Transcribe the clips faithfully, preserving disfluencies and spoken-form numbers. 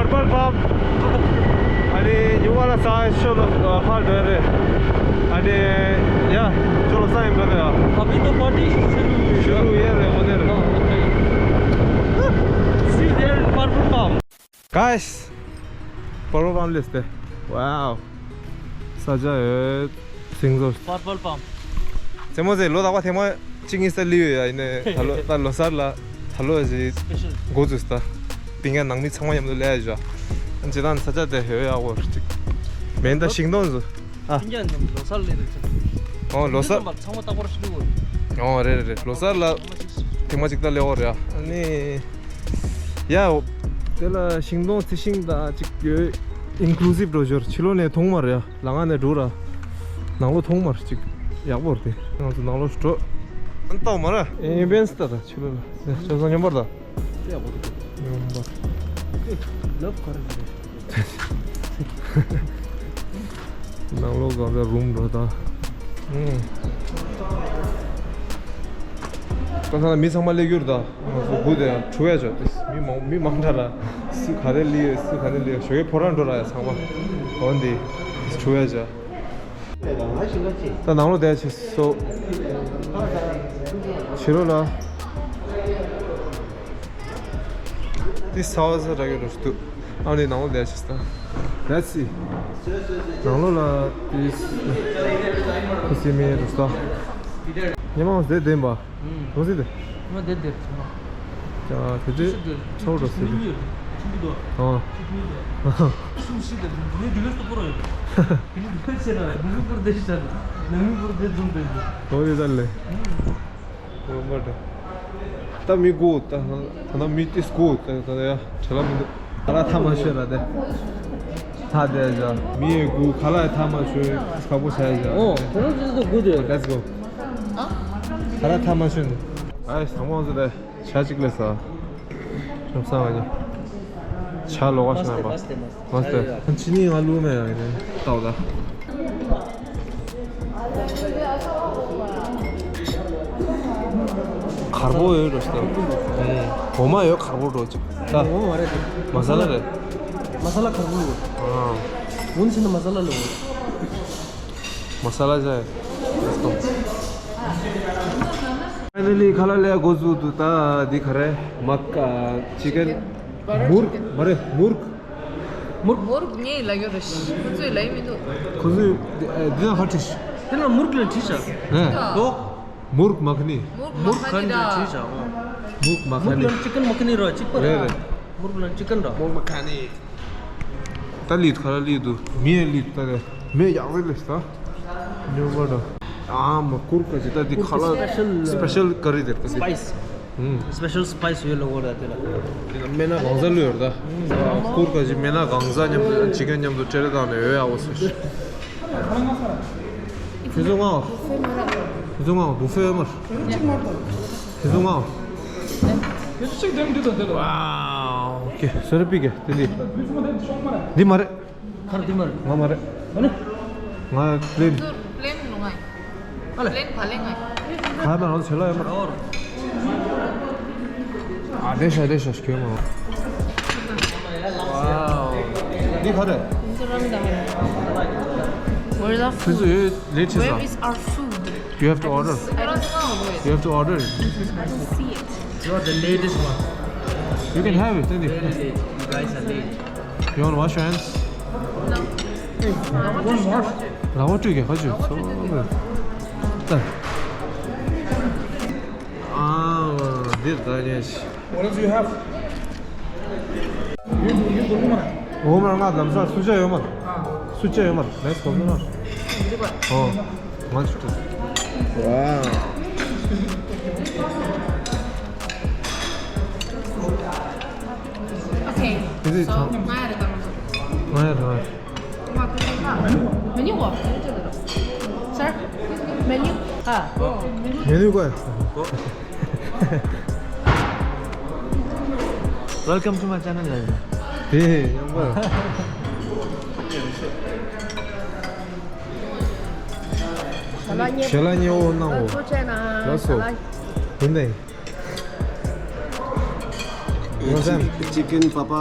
Purple Palm. ཨ་ནི་ཉི་མ་ལ་ས་ཤོ་ལོ་ཕར་འགྲོ་རེད། ཨ་ནི་ཡ་ཤོ་ལོ་ས་ཡིན་པ་དེ་ཡ། अभी तो पार्टी शुरू हुई है। शुरू हुई है रे, होने रे। हाँ, okay। See there, Purple Palm। Guys, Purple Palm list. Wow. ས་ཆ་ཡོད། སིང་ཟོ། Purple Palm། རྩེད་མོ་རྩེ་ལོ་དག་པ་ཐེངས་མ་གཅིག་གཉིས་ས་ལི་ཡོད་ཡ། ཡིན་ནའི་ད་ལོ་ད་ལོ་གསར་ལ་ད་ལོ་ཞིག་Special། འགོ་བཙུགས་ད། དེང་ག་ནང་མི་ཚང་མ་མཉམ་དུ་སླེབས་ཡ་ཞོ། ཨ་ཇི་ལྟར་ས་ཆ་དེ་ཧེ་ཡག་པོ་ཅིག་མེན་ད་ཤིང་སྡོང་ཚོ། ཨ། ཨིན་ཇི་ཡན་ལོ་གསར་སླེབས་རེད་ཅིག་ཨོ་ལོ་གསར། ཚང་མ་རྟག་པར་ཤི་འདུག་ཨོ་རེད་རེད་རེད། ལོ་གསར་ལ་ཐེངས་མ་གཅིག་ད་སླེབས་ཡོད་རེད་ཡ། ཨ་ནི། ཡ། དེ་ལ་ཤིང་སྡོང་རྩི་ཤིང་དང་གཅིག་ཡོད། ཨིན་ཀླུ་སིབ་འགྲོ་ཞོར་ཕྱི་ལོགས་ནས་མཐོང་མ་རེད་ཡ། ལ་ང་ནས་འགྲོ་ར། ནང་ལོགས་མཐོང་མ་རེད་ཅིག་ཡག་པོ་རེད་དེ། ང་ཚོ་ནང་ལོགས་འགྲོ། ཨན་ཏོག་མ་ར། ཨེ་བེན་སི་ད་ད་ཕྱི་ལོགས་ལ། ནས་ཅོ་སང་ཉམས་པར་ད། ཡག་པོ་འདུག་ཉམས་པར། ལབ་ག་རེ་རེད། ནང་ལོགས་གང་ཚ་རུམ་འགྲོ་ད། ཨུམ། ད་ཐ་ན་མི་ཚང་མ་སླེབས་རྒྱུར་ད། ང་ཚོ་སྒུག་དེ་ཡང་གྲུ་ཡ་ཆོག་དེ། མི་མང་མི་མང་དྲགས་ར། སུ་ག་རེ་སླེབས་ཡོད་སུ་ག་རེ་སླེབས་ཡོད་ཞོགས་ཀས་ཕོ་བྲང་འགྲོ་ར་ཡ་ཚང་མ། འོན་ཏེ་གྲུ་ཡ་ཆོག་ད་ནང་ལོགས་བསྡད་ཆེ་སོ། ཕྱི་ལོགས་ལ། འདི་ས་བ་ས་ར་གི་རུ་སྟུ། ཨ་ནི་ནང་ལོགས་བསྡད་ཆེ་ས། Let's see. ནང་ལོགས་ལ་འདི་ཁུ་སི་མི་རུ་ས། ཉི་མ་འོང་ཟེར་བདེན་པ། ཨུམ། འོང་ཟེར་དེ། ཉི་མ་བསྡད་བསྡད་ཚང་མ། ཡ་དེ་དུས་ཚོགས་འགྲོ་ཟེར་དེ། ཨ། འོ་དེ་ད་ལེ། ཨུམ། ད་མི་དགུ་ད་ད་ད་མི་ཏིས་དགུ་ད་ད་ཡ་བྲེལ་ལ་མི་འདུག་ཁ་ལག་ཐག་མ་ཆོད་ར་དེ། ཐག་དེ་ཡ་མི་ཡི་དགུ་ཁ་ལག་ཐག་མ་ཆོད་ཁག་པོ་བྱ་ཡ། ཨོ་ཁོ་རང་ཚོ་དགུ་དེ། Let's go. ཁ་ལག་ཐག་མ་ཆོད་ནི། ཨའི་ས་མང་ཚོ་དེ་ཇ་གཅིག་ལས་ས། ཁྱོད་ས་བ་ནི་ཇ་ལོག་ག་ཤ་ན་པ། མ་སྟེ། ཕྱི་ནི་ང་ལུག་མེད་ཡ་ཡིན་ཏའོ་ད། དཀར་པོ་ཡོད་རེད་ཟེར། འོ་མ་ཡོད་དཀར་པོ་འགྲོ་ཅིག་ད། འོ་མ་རེད་དེ། མ་ས་ལ་རེད། མ་ས་ལ་དཀར་པོ་ཡོད། ཨ། འོན་ཕྱིན་ན་མ་ས་ལ་ལོ། མ་ས་ལ་ཟེར། Let's go. Finally ཁ་ལག་ལས་འགོ་བཙུགས་འདུག་ད་འདི་ག་རེ་མ་ཀ་ཅི་ཀན། མུར་མ་རེད་མུར། མུར། མུར་ངས་ལབ་ཡོད་རེད། ཁོ་ཚོས་ལབ་ཡི་མི་འདུག་ཁོ་ཚོས་འདི་འདི་ན་ཧ་བྲིས། དེ་ན་མུར་ལ་བྲིས་ཤག་ནས། ལོ། མུར་མ་ཁ་ནི། མུར་མ་ཁ་ནི་ལ་བྲིས་ཤག་མུར་མ་ཁ་མུར་ནི། ལ་ཅི་ཀན་མ་ཁ་ནི་ར་གཅིག་པ་རེད། རེད་རེད། མུར་ལ་ཅི་ཀན་ར། མུར་མ་ཁ་ནི། ད་ལི་ཁ་ལ་ལི་དུ་མི་ལི་ད་རེད། མེ་ཡག་རེད་ལེ་ས། ཉོ་བ་ར། ཨ་མ་ཀུར་ཀ་ཅི་ད་འདི་ཁ་ལ་སི་པེ་ཤལ་ཀ་རི་དེ་ད་འདི། སི་པའི་སི། ཨུམ། སི་པེ་ཤལ་སི་པའི་སི་ཡོད་ལ་འོ་ར་དེ་ལ། དེ་ལ་སྨན་སྣ་གང་ཟག་ལུས་ཡོད་ད། ཀུར་ཀ་ཅི་སྨན་སྣ་གང་ཟག་མཉམ་དུ་ཅི་ཀན་མཉམ་དུ་སྤྲད་རེ་དང་ནས་ཡོད་ཡག་འོ་སི། ཁྱེད་ཚོ་ང་། ཁྱེད་ཚོ་ང་བུ་ཧྥེ་མར། ཁྱེད་ཚོ་ང་། ཁྱེད་ཚོ་ཅིག་དེམ་འདི་དང་དེ་ལ། ཝའོ། ཨོ་ཁེ། སོ་ར་པི་ཀེ་དེ་འདི། འདི་མ་རེད། ཁར་འདི་མ་རེད། ང་མ་རེད། ཨ་ནི། ང་པླེན། པླེན་ནུ་ང་། ཨ་ལེ། པླེན་བ་ལེ་ང་། ཁ་མ་རང་ཆེ་ལ་ཡོད་མ་རེད། ཨ་དེ་ཤ་དེ་ཤ་ཤ་ཁྱོད་མ། ཝའོ། འདི་ག་རེད། Where's the food? Where is our food? You have to order. I don't know. You have to order. I don't see it. You are the latest one. You can have it, Andy. Very late. You guys are late. You want to wash your hands? No. Hey, don't wash. Rubber to get, how's you? Ah, this guy is. What else you have? འོ་མར་ང་ལམ་སང་སུ་ཅག་ཡོད་མར། སུ་ཅག་ཡོད་མར་ལེས་གོ་མི་མར། ཨོ། ང་ཅི་ཏུ། ཝའོ། Okay. Is it So, ང་ཡ་རེ་ད་མ་ང་ཡ་རེ་ད། Menu ko? Sir? Menu? Ah. Menu ko? Welcome to my channel. Hey, number. Shalani o na o. Laso. Inde. Chicken papa.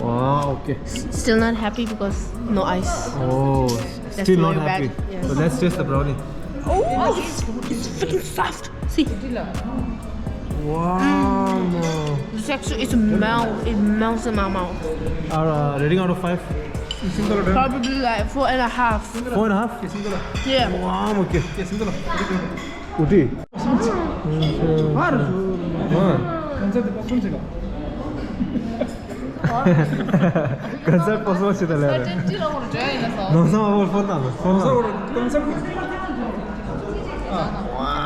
Wow, okay. Still not happy because no ice. Oh, that's still not happy. Yes. So let's taste the brownie. Oh, it's, it's freaking soft. See. Wow. It's actually, it's melt. It melts in my mouth. Our uh, rating out of five? Probably like four and a half. Four and a half? Yeah. Wow, okay. Uti. Concert postpone བྱེད་ད་ལས་རེད། ནོ་སམ་ཨ་བོར་ཕོན་དང་ཕོན་དང་། ཝའོ།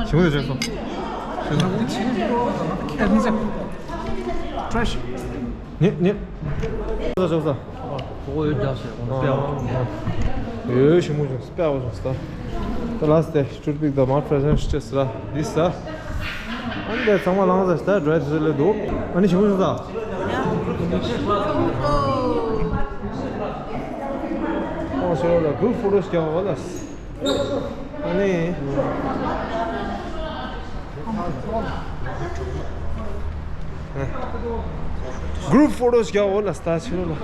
ཞིམ་པོ་རེད་སོང་། ནི་ནི། ཟ་ཟ་ཟ། ཡོད་ཞིམ་པོ་བྱུང་། དཔེ་ཡག་པོ་བྱུང་། ད་ལ་སྟེ་ཊུ་ཐ་པིག་དང་མར་པྲེ་ཟེན་ཊི་ཅེས་ར་འདི་ཟ། ཨ་ནི་དེ་ཚང་མ་ལངས་ཟ། ད་ཌ་རའི་ཊི་ཟེར་ལེ་འདུག་ཨ་ནི་ཞིམ་པོ་བྱུང་ཟ། ཨོ་ཤོ་ལ་གུར་ཕོ་ཊོ་རྒྱག་པ་ལ། ཨ་ནི། གུར་ཕོ་ཊོ་རྒྱག་པ་ལ་སྟ་ཕྱི་ལོ་ལ།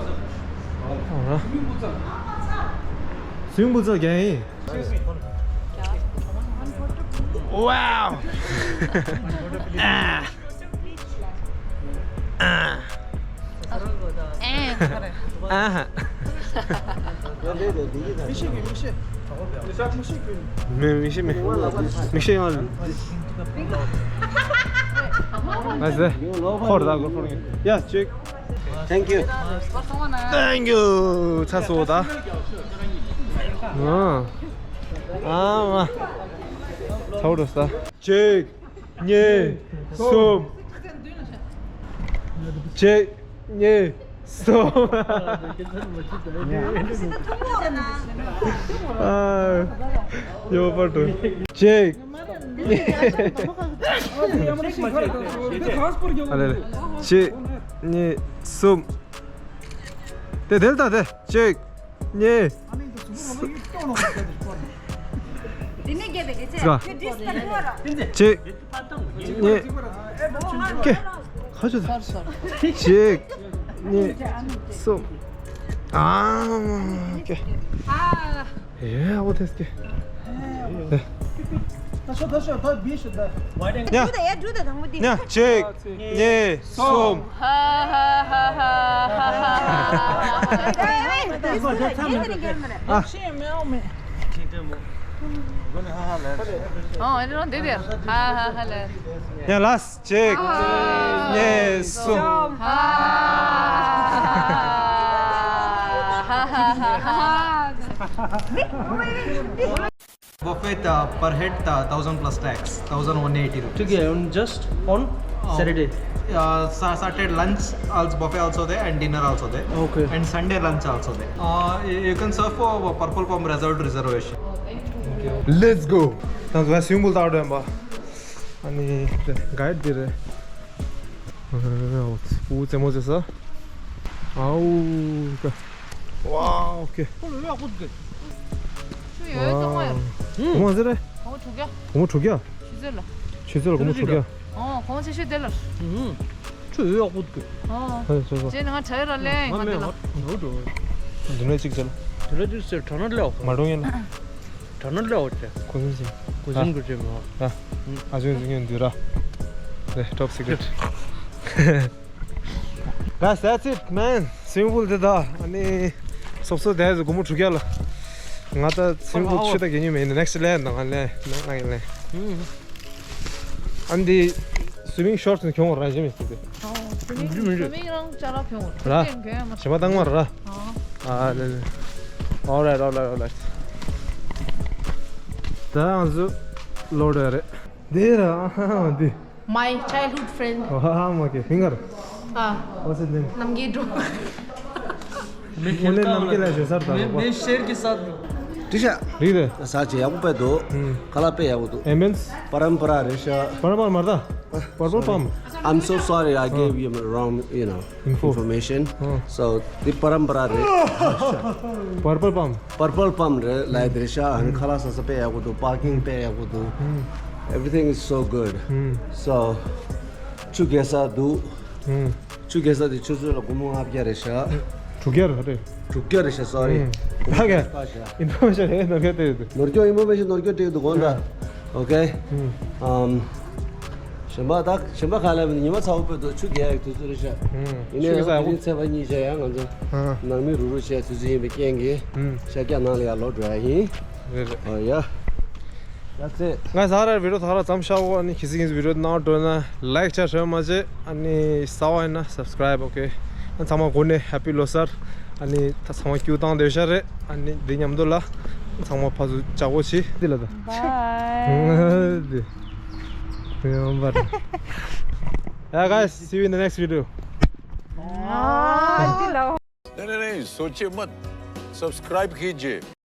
སུན་པོ་ཙ་རྒྱག་ཡིན། Wow. ཨ་ཧ། མི་ཤེས་མི་ཤེས། མི་མི་ཤེས་མི། མི་ཤེས་ཡང་། ལ་ཟེ། ཧོར་ད་གོ་ཧོར། ཡ་ཅིག Thank you. Thank you. ཚ་སོ་ད། ཨ་མ། ཚ་བོ་ད། གཅིག་གཉིས། གསུམ། གཅིག་གཉིས། གསུམ། ཨ། ཡོད་པར་འདུག་གཅིག་ཨ་ལེ་ལེ། གཅིག་གཉིས། གསུམ། དེ་དེ་ལྟ་དེ། གཅིག་གཉིས། གཅིག་གཉིས། ཀེ། ཁ་ཆུ། གཅིག་གཉིས། གསུམ། ཨ། ཀེ། ཡེ། ཨ་བོ་དེས་ཀེ། ཡ། ཡ། གཅིག་གཉིས། གསུམ། ཧ་ཧ་ཧ། ཨ། ཨ་ནི་རང་དེ་དེ། ཧ་ཧ་ཧ་ལ། ཡ་ལ། གཅིག་གཉིས། གསུམ། ཧ་ཧ་ཧ། Buffet uh, per head uh, thousand plus tax, thousand one eighty rupees. Okay, on just on Saturday. Uh, Sa- Saturday lunch also, buffet also there and dinner also there. Okay. And Sunday lunch also there. Uh, you, you can serve for Purple Palm Resort reservation. Let's go. ད་ང་སུན་པོ་ལྟ་བར་འགྲོ་ཡིན་པ། ཨ་ནི་གའེ་ཌི་འདི་རེད། ཨོ་ཙེ་མོ་ཙེ་ས། ཨའུ་ཀ། ཝའོ་ཀེ། ཁོ་ལོ་ཡག་པོ་འདུག་ཁྱོད་ཡོད་ཙང་མ་ཡོད། ཝའོ། གོང་ཟེར་རེད། གོང་དྲུག་བརྒྱ། གོང་དྲུག་བརྒྱ། ཆུ་ཚོད་ལ། ཆུ་ཚོད་ལ་གོང་དྲུག་བརྒྱ། ཨོ་གོང་ཆེ་ཤོས་དེ་ལ། ཁྱོད་ཡོད་ཡག་པོ་འདུག་ཨོ། ཧེ་ཟེར་བ། རྗེས་ནས་ང་གྲྭ་ཡོད་ར་ལེ་ང་ང་མེད་འདི་ལ། ང་འགྲོ། འདི་ནས་གཅིག་ཟེར། དེ་ལ་དུས་ཟེར་གྲ་ན་ལེ་ཨོ། མ་འགྲོ་ངེས་ལ། དྲ་ན་ལེའོ་ཅེ། གོ་སིན་སིན། གོ་སིན་གོ་ཅེ་མོ། ཨ། ཨ་ཅོ་ཟིན་ཡོད་འདི་ར། ལེ་top secret. Guys, that's it, man. སུན་པོ་ལ་དེ་ད་ཨ་ནི་སོབ་སོབ་དེ་ཟེར་སྒོར་མོ་དྲུག་བརྒྱ་ལ། ང་ད་སུན་པོ་ལ་ཆུ་ད་གེ་ཉུ་མེད་ནི་next ལེ་ན་ང་ལེ་ན་ང་ལེ། ཨ་འདི་swimming shorts ནི་གྱོང་རང་བཞིན་མི་སྲིད་དེ། ཨོ་swimming swimming རང་ཅ་ར་གྱོང་ར། ར། གྱོང་མ། ཞེ་མ་བཏང་མ་ར། ཨ། ཨ་ལེ་ལེ། Alright, alright, alright. ད་ང་ཚོ་ལོག་འགྲོ་ཡ་རེད། འདི་ར་ཨ་འདི། My childhood friend. ཨ་མ་ཀེ་ཧིང་གར། ཨ། What's his name? ནམ་མཁའི་སྒྲོན། ངོ་ནས་ནམ་མཁའི་ལ་བཞོན་སར་དང་། मैं शेर के साथ हूँ। ཏི་ཤ། རིག་རེད། ས་ཆ་ཡག་པོ་དཔེ་འདུག་ཁ་ལག་དཔེ་ཡག་པོ་འདུག Ambience? པ་རམ་པ་ར་རེད་ཤག་པ་རམ་པ་ར་མ་རེད་ད། Purple Palm. I'm so sorry, I gave you wrong, you know, info. Information. ཨ། So, འདི་པ་རམ་པ་ར་རེད། Purple Palm. Purple Palm རེད་ལབ་དེ་རེད་ཤག་ཨ་ནི་ཁ་ལག་ཟ་ས་དཔེ་ཡག་པོ་འདུག Parking དཔེ་ཡག་པོ་འདུག Everything is so good. So, ཆུ་རྒྱག་ས་འདུག་ཨུམ། ཆུ་རྐྱལ་ས་དེ་ཆུ་ཚོད་ལ་སྒོར་མོ་ལྔ་བརྒྱ་རེད་ཤག་དྲུག་བརྒྱ་རེད། དྲུག་བརྒྱ་རེད་ཤག་སོ་རི། ཨུམ། ད་ག་ཨིན་ཕོར་མེ་ཤན་ནོར་སྐྱོན་སྤྲད་འདུག་གོ་ད། ཨོ་ཀེ། ཨུམ། ཨམ། གཞན་པ་ད་གཞན་པ་ག་ལ་ཉི་མ་ཚ་བོ་དཔེ་འདུག་ཆུ་རྐྱལ་ཡག་དུས་ཚོད་རེད་ཤག་ཨུམ། ཡིན་ཆུ་ནའང་རྐྱལ་ས་དེ་རིང་ཚེས་པ་གཉིས་བྱས་ཡང་ང་ཚོ་ཨ་ནང་མི་རུག་རུག་བྱས་དུས་ཚོད་ཡིན་པའི་རྐྱེན་གྱིས་ཨུམ། ཤར་རྒྱག་ནང་ལ་ཡར་ལོག་འགྲོ་ཡ་ཡིན། རེད་རེད། ཨོ་ཡ། That's it. ང་ས་ར་བི་ཌི་ཡོ་ད་ར་མཚམས་བཞག་གོ་ཨ་ནི་གལ་སྲིད་ངས་བི་ཌི་ཡོ་ནང་འགྲོ་ན་ལའིག་བྱ་ཧྲ་མ་བྱེད་ཨ་ནི་གསར་པ་ཡིན་ན་སབ་སི་ཀ་རའིབ། ཨོ་ཀེ། ཨ་ཚང་མ་འགོ་ནས་ཧེ་པི་ལོ་གསར། ཨ་ནི་ད་ཚང་མ་ཀྱུ་བཏང་བསྡད་ཤག་རེད། ཨ་ནི་འདི་མཉམ་དུ་ལ་ཚང་མ་ཕར་ཚུར་ལྕགས་པོ་བྱེད་འདི་ལ་ད། Bye. འདི། མི་འོང་པར། Yeah, guys, see you in the next video. ཨ་འདི་ལ། नहीं, नहीं, नहीं, सोचिए मत। सब्सक्राइब कीजिए।